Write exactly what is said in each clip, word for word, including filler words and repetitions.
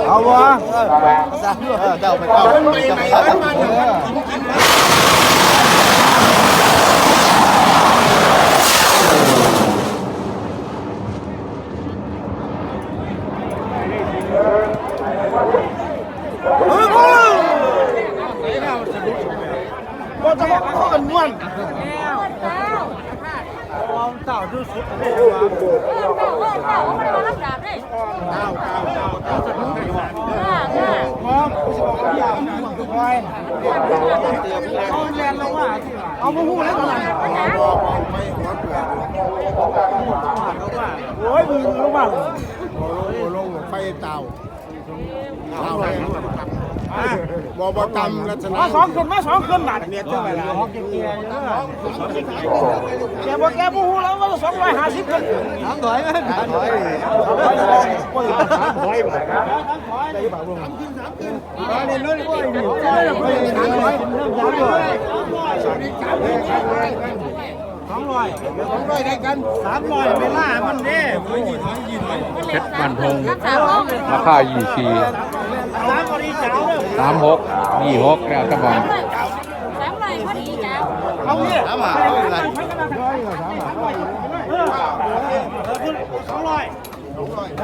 เอาวะ เออ เจ้าไปเก้า เจ้าไปเก้า เออ บ่ต้องมาขอกันม่วน เอามาหู้แล้วกัน โอ้ย มึงลงมาเลย ลงไฟเตา เอาไป บ่ บ่ต่ำลักษณะ มาสองขึ้น มาสองขึ้นบาท เมียเจ้าไปแล้ว แกบอกแกบ่ฮู้แล้วว่าสองร้อยห้าสิบขึ้น สามร้อย สามร้อย สามร้อยบาท สองร้อย สองร้อยได้กัน สามร้อย เวลามันเด้ เพชรบ้านทง ราคายี่สิบ สามร้อย สามหก ยี่หก แล้วแต่บาง สามร้อยพอดีจ้า เอาเนี่ย สามห้า เอาอะไร สองร้อย เ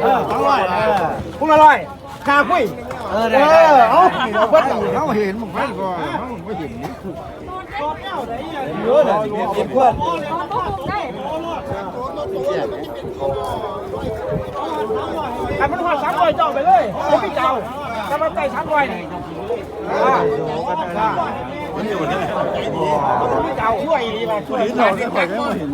ออ สองร้อย เออ พุงละร้อย ค่าคุย เออ ได้ เออ เอา เอาเพิ่น เขาเห็นมึงไฟบ่ เขาไม่เห็นนี่ เออ น่ะ เห็นเพื่อน คันมันฮอดสามร้อย เจ้าไปเลย บ่มีเจ้า แต่ว่าใส่สามร้อย นี่ อ่า อ่า บ่มีเจ้า ช่วยดีมา ช่วยดีมา เห็น